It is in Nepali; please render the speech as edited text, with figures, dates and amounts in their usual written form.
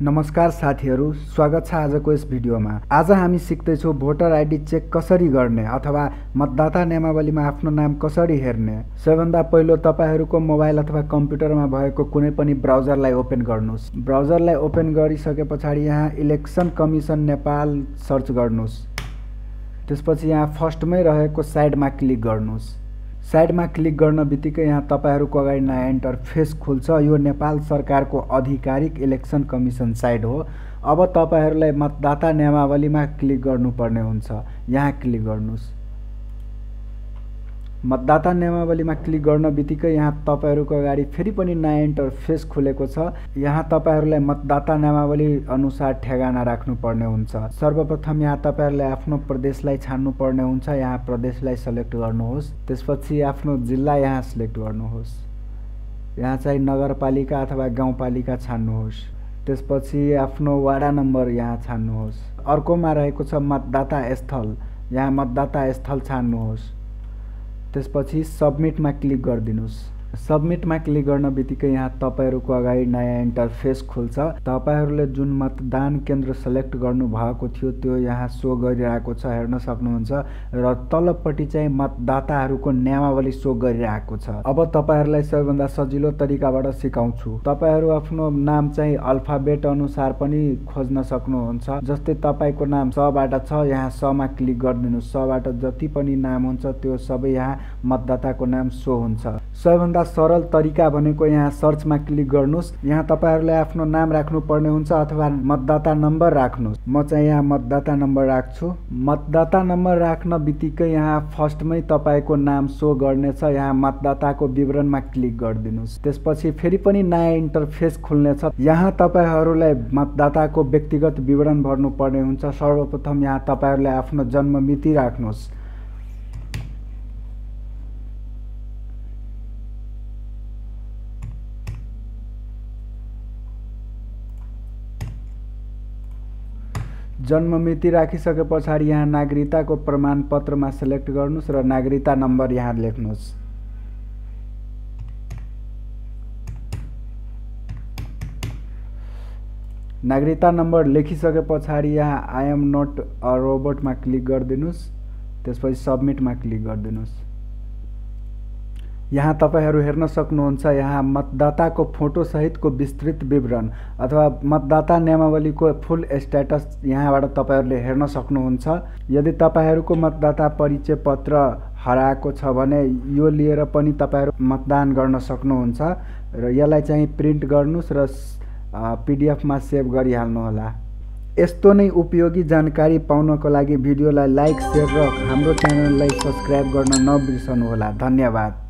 नमस्कार साथीहरू, स्वागत छ आजको यस भिडियोमा। आज हामी सिक्दैछौँ भोटर आइडी चेक कसरी गर्ने अथवा मतदाता नियमावलीमा आफ्नो नाम कसरी हेर्ने। सबैभन्दा पहिलो तपाईहरूको मोबाइल अथवा कम्प्युटरमा भएको कुनै पनि ब्राउजरलाई ओपन गर्नुस्। ब्राउजरलाई ओपन गरिसके पछाडि यहाँ इलेक्सन कमिसन नेपाल सर्च गर्नुस्। त्यसपछि यहाँ फर्स्टमै रहेको साइडमा क्लिक गर्नुस्। साइडमा क्लिक गर्न बित्तिकै यहाँ तपाईहरूको अगाडि नयाँ इन्टरफेस खुल्छ। यो नेपाल सरकारको आधिकारिक इलेक्सन कमिसन साइट हो। अब तपाईहरूलाई मतदाता नियमावलीमा क्लिक गर्नुपर्ने हुन्छ। यहाँ क्लिक गर्नुस्। मतदाता नियमावलीमा क्लिक गर्न बित्तिकै यहाँ तपाईहरूको अगाडि फेरि पनि नयाँ इन्टरफेस खुलेको छ। यहाँ तपाईहरूलाई मतदाता नियमावली अनुसार ठेगाना राख्नुपर्ने हुन्छ। सर्वप्रथम यहाँ तपाईहरूले आफ्नो प्रदेशलाई छान्नुपर्ने हुन्छ। यहाँ प्रदेशलाई सेलेक्ट गर्नुहोस्। त्यसपछि आफ्नो जिल्ला यहाँ सिलेक्ट गर्नुहोस्। यहाँ चाहिँ नगरपालिका अथवा गाउँपालिका छान्नुहोस्। त्यसपछि आफ्नो वडा नम्बर यहाँ छान्नुहोस्। अर्कोमा रहेको छ मतदाता स्थल। यहाँ मतदाता स्थल छान्नुहोस्। त्यसपछि सबमिटमा क्लिक गरिदिनुस्। सबमिटमा क्लिक गर्न बित्तिकै यहाँ तपाईहरूको अगाडि नयाँ इन्टरफेस खुल्छ। तपाईहरूले जुन मतदान केन्द्र सेलेक्ट गर्नु भएको थियो त्यो यहाँ सो गरिरहेको छ, हेर्न सक्नुहुन्छ। र तलपट्टि चाहिँ मतदाताहरूको नियमावली सो गरिरहेको छ। अब तपाईहरूलाई सबैभन्दा सजिलो तरिकाबाट सिकाउँछु। तपाईहरू आफ्नो नाम चाहिँ अल्फाबेट अनुसार पनि खोज्न सक्नुहुन्छ। जस्तै तपाईको नाम सबाट छ, यहाँ समा क्लिक गरिदिनुस्। सबाट जति पनि नाम हुन्छ त्यो सबै यहाँ मतदाताको नाम सो हुन्छ। सबैभन्दा सरल तरिका भनेको यहाँ सर्चमा क्लिक गर्नुस्। यहाँ तपाईहरूले आफ्नो नाम राख्नुपर्ने हुन्छ अथवा मतदाता नम्बर राख्नुहोस्। म चाहिँ यहाँ मतदाता नम्बर राख्छु। मतदाता नम्बर राख्न बित्तिकै यहाँ फर्स्टमै तपाईको नाम सो गर्नेछ। यहाँ मतदाताको विवरणमा क्लिक गरिदिनुस्। त्यसपछि फेरि पनि नयाँ इन्टरफेस खुल्नेछ। यहाँ तपाईहरूलाई मतदाताको व्यक्तिगत विवरण भर्नुपर्ने हुन्छ। सर्वप्रथम यहाँ तपाईहरूले आफ्नो जन्म मिति राख्नुहोस्। जन्म मिति राखिसके पछाडि यहाँ नागरिकताको प्रमाणपत्रमा सेलेक्ट गर्नुस् र नागरिकता नम्बर यहाँ लेख्नुस्। नागरिकता नम्बर लेखिसके पछाडि यहाँ आई एम नट अ रोबोटमा क्लिक गरिदिनुस्। त्यसपछि सबमिटमा क्लिक गरिदिनुस्। यहाँ तपाईहरू हेर्न सक्नुहुन्छ। यहाँ मतदाताको फोटो सहितको विस्तृत विवरण अथवा मतदाता नियमावलीको फुल स्ट्याटस यहाँबाट तपाईहरूले हेर्न सक्नुहुन्छ। यदि तपाईहरूको मतदाता परिचय पत्र हराएको छ भने यो लिएर पनि तपाईहरू मतदान गर्न सक्नुहुन्छ। र यसलाई चाहिँ प्रिन्ट गर्नुस् र पीडीएफमा सेभ गरिहाल्नुहोला। यस्तो नै उपयोगी जानकारी पाउनको लागि भिडियोलाई लाइक, शेयर र हाम्रो च्यानललाई सब्स्क्राइब गर्न नबिर्सनुहोला। धन्यवाद।